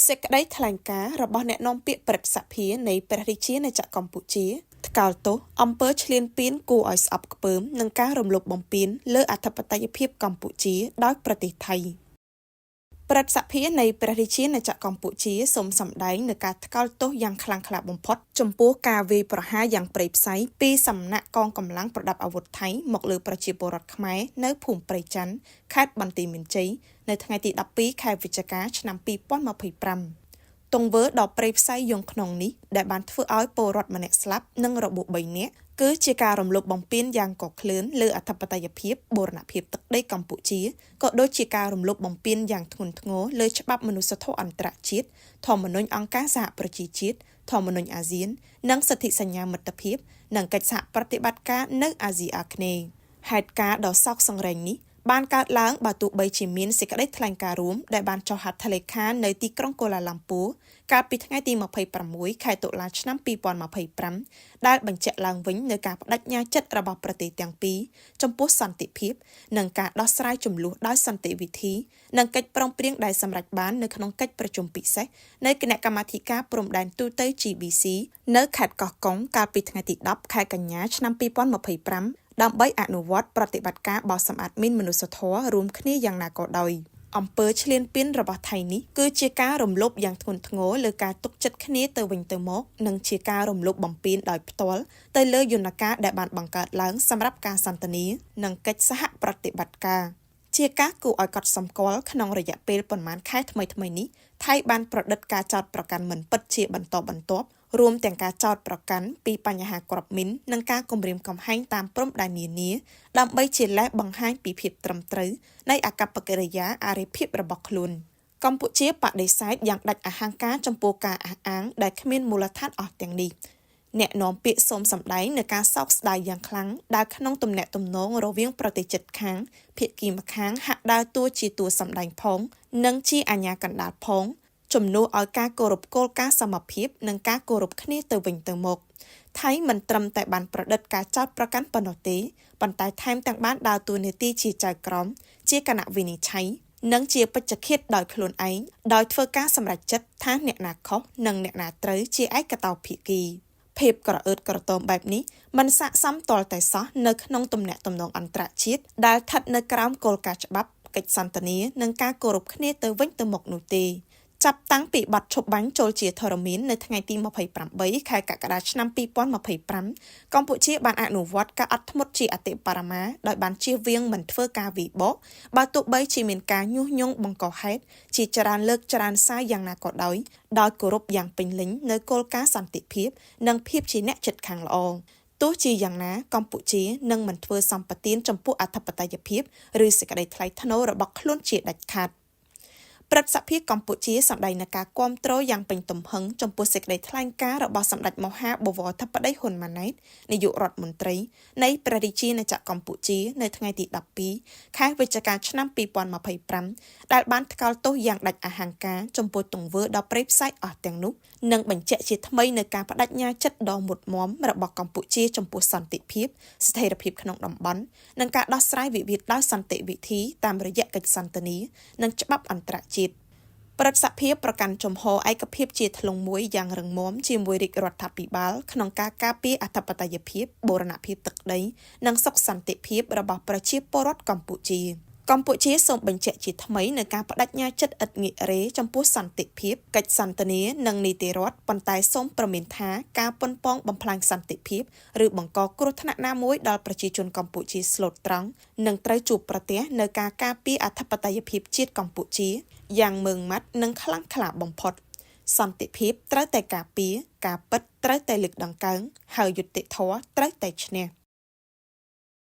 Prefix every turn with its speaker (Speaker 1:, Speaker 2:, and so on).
Speaker 1: សេចក្តីថ្លែងការណ៍របស់អ្នកនាំពាក្យព្រឹទ្ធសភានៃព្រះរាជាណាចក្រកម្ពុជា ថ្កោលទោសអំពើឈ្លានពានគួរឲ្យស្អប់ខ្ពើមនិងការរំលោភបំពានលើអធិបតេយ្យភាពកម្ពុជាដោយប្រទេសថៃព្រឹទ្ធសភានៃព្រះរាជាណាចក្រកម្ពុជាសូមសម្ដែងនូវការថ្កោលទោសយ៉ាងខ្លាំងក្លាបំផុតចំពោះការវាយប្រហារយ៉ាងព្រៃផ្សៃពីសំណាក់កងកម្លាំងប្រដាប់អាវុធថៃមកលើប្រជាពលរដ្ឋខ្មែរនៅភូមិព្រៃច័ន្ទខេត្តបន្ទាយមានជ័យនៅថ្ងៃទី12ខែវិច្ឆិកាឆ្នាំ2025ទង្វើដ៏ព្រៃផ្សៃយង់ក្នុងនេះដែលបានធ្វើឲ្យពលរដ្ឋម្នាក់ស្លាប់និងរបួស3នាក់គឺជាការរំលោភបំពានយ៉ាងកក្លឿនលើអធិបតេយ្យភាពបូរណភាពទឹកដីកម្ពុជាក៏ដូចជាការរំលោភបំពានយ៉ាងធ្ងន់ធ្ងរលើច្បាប់មនុស្សធម៌អន្តរជាតិធម្មនុញ្ញអង្គការសហប្រជាជាតិធម្មនុញ្ញអាស៊ាននិងសន្ធិសញ្ញាមិត្តភាពនិងកិច្ចសហប្រតិបត្តិការនៅអាស៊ីអាគ្នេយ៍ហេតុការណ៍ដ៏សោកសង្រេងនេះបានកើតឡើងបើទោះបីជាមានសេចក្តីថ្លែងការណ៍រួមដែលបានចុះហត្ថលេខានៅទីក្រុងកូឡាឡាំពួរកាលពីថ្ងៃទី26ខែតុលាឆ្នាំ2025ដែលបញ្ជាក់ឡើងវិញនូវការបដិញ្ញាចិត្តរបស់ប្រទេសទាំងពីរចំពោះសន្តិភាពនិងការដោះស្រាយជម្លោះដោយសន្តិវិធីនិងកិច្ចព្រមព្រៀងដែលសម្រេចបាននៅក្នុងកិច្ចប្រជុំពិសេសនៃគណៈកម្មាធិការព្រំដែនទូទៅ GBC នៅខេត្តកោះកុងកាលពីថ្ងៃទី10ខែកញ្ញាឆ្នាំ2025ដើម្បីអនុវត្តប្រតិបត្តិការបោសសម្អាតមីនមនុស្សធម៌រួមគ្នាយ៉ាងណាក៏ដោយអំពើឈ្លានពានរបស់ថៃនេះគឺជាការរំលោភយ៉ាងធ្ងន់ធ្ងរលើការទុកចិត្តគ្នាទៅវិញទៅមកនិងជាការរំលោភបំពានដោយផ្ទាល់ទៅលើយន្តការដែលបានបង្កើតឡើងសម្រាប់ការសន្ទនានិងកិច្ចសហប្រតិបត្តិការជាការគួរឲ្យកត់សម្គាល់ក្នុងរយៈពេលប៉ុន្មានខែថ្មីៗនេះថៃបានប្រឌិតការចោទប្រកាន់មិនពិតជាបន្តបន្ទាប់រួមទាំងការចោទប្រកាន់ពីបញ្ហាគ្រាប់មីននិងការគំរាមកំហែងតាមព្រំដែននានាដើម្បីជាលេសបង្ហាញពីភាពត្រឹមត្រូវនៃអាកប្បកិរិយាអរិភាពរបស់ខ្លួនកម្ពុជាបដិសេធយ៉ាងដាច់អហង្ការចំពោះការអះអាងដែលគ្មានមូលដ្ឋានអស់ទាំងនេះអ្នកនាំពាក្យសូមសម្ដែងនូវការសោកស្ដាយយ៉ាងខ្លាំងដែលក្នុងទំនាក់ទំនងរវាងប្រទេសជិតខាងភាគីម្ខាងហាក់ដើរតួជាតួសម្ដែងផងនិងជាអាជ្ញាកណ្ដាលផងជំនួសឲ្យការគោរពគោលការណ៍សមភាពនិងការគោរពគ្នាទៅវិញទៅមកថៃមិនត្រឹមតែបានប្រឌិតការចោទប្រកាន់ប៉ុណ្ណោះទេប៉ុន្តែថែមទាំងបានដើរតួនាទីជាចៅក្រមជាគណៈវិនិច្ឆ័យនិងជាពេជ្ឈឃាតដោយខ្លួនឯងដោយធ្វើការសម្រេចចិត្តថាអ្នកណាខុសនិងអ្នកណាត្រូវជាឯកតោភាគីភាពក្រអឺតក្រទមបែបនេះមិនស័ក្តិសមទាល់តែសោះនៅក្នុងទំនាក់ទំនងអន្តរជាតិដែលស្ថិតនៅក្រោមគោលការណ៍ច្បាប់កិច្ចសន្ទនានិងការគោរពគ្នាទៅវិញទៅមកនោះទេចាប់តាំងពីបទឈប់បាញ់ចូលជាធរមាននៅថ្ងៃទី28ខែកក្កដាឆ្នាំ2025កម្ពុជាបានអនុវត្តការអត់ធ្មត់ជាអតិបរមាដោយបានជៀសវាងមិនធ្វើការវិបកបើទោះបីជាមានការញុះញង់បង្កហេតុជាច្រើនលើកច្រើនសារយ៉ាងណាក៏ដោយដោយគោរពយ៉ាងពេញលេញនូវគោលការណ៍សន្តិភាពនិងភាពជាអ្នកជិតខាងល្អទោះជាយ៉ាងណាកម្ពុជានឹងមិនធ្វើសម្បទានចំពោះអធិបតេយ្យភាពឬសេចក្តីថ្លៃថ្នូររបស់ខ្លួនជាដាច់ខាតព្រឹទ្ធសភាកម្ពុជាសម្ដែងនូវការគាំទ្រយ៉ាងពេញទំហឹងចំពោះសេចក្តីថ្លែងការណ៍របស់សម្ដេចមហាបវរធិបតីហ៊ុនម៉ាណែតនាយករដ្ឋមន្ត្រីនៃព្រះរាជាណាចក្រកម្ពុជានៅថ្ងៃទី12ខែវិច្ឆិកាឆ្នាំ2025ដែលបានថ្កោលទោសយ៉ាងដាច់អហង្ការចំពោះទង្វើដ៏ព្រៃផ្សៃអស់ទាំងនោះនិងបញ្ជាក់ជាថ្មីនូវការបដិញ្ញាចិត្តដ៏មុតមាំរបស់កម្ពុជាចំពោះសន្តិភាពស្ថិរភាពក្នុងតំបន់និងការដោះស្រាយវិវាទដោយសន្តិវិធីតាមរយៈកិច្ចសន្ទនានិងច្បាប់អន្តរជាតិព្រឹទ្ធសភាប្រកាន់ជំហរឯកភាពជាធ្លុងមួយយ៉ាងរឹងមាំជាមួយរាជរដ្ឋាភិបាលក្នុងការការពារអធិបតេយ្យភាពបូរណភាពទឹកដីនិងសុខសន្តិភាពរបស់ប្រជាពលរដ្ឋកម្ពុជាកម្ពុជាសូមបញ្ជាក់ជាថ្មីនូវការបដិញ្ញាចិត្តឥតងាករេចំពោះសន្តិភាពកិច្ចសន្ទនានិងនីតិរដ្ឋប៉ុន្តែសូមព្រមានថាការប៉ុនប៉ងបំផ្លាញសន្តិភាពឬបង្កគ្រោះថ្នាក់ណាមួយដល់ប្រជាជនកម្ពុជាស្លូតត្រង់នឹងត្រូវជួបប្រទះនូវការការពារអធិបតេយ្យភាពជាតិកម្ពុជាយ៉ាងម៉ឺងម៉ាត់និងខ្លាំងក្លាបំផុតសន្តិភាពត្រូវតែការពារការពិតត្រូវតែលើកដង្កើងហើយយុត្តិធម៌ត្រូវតែឈ្នះ។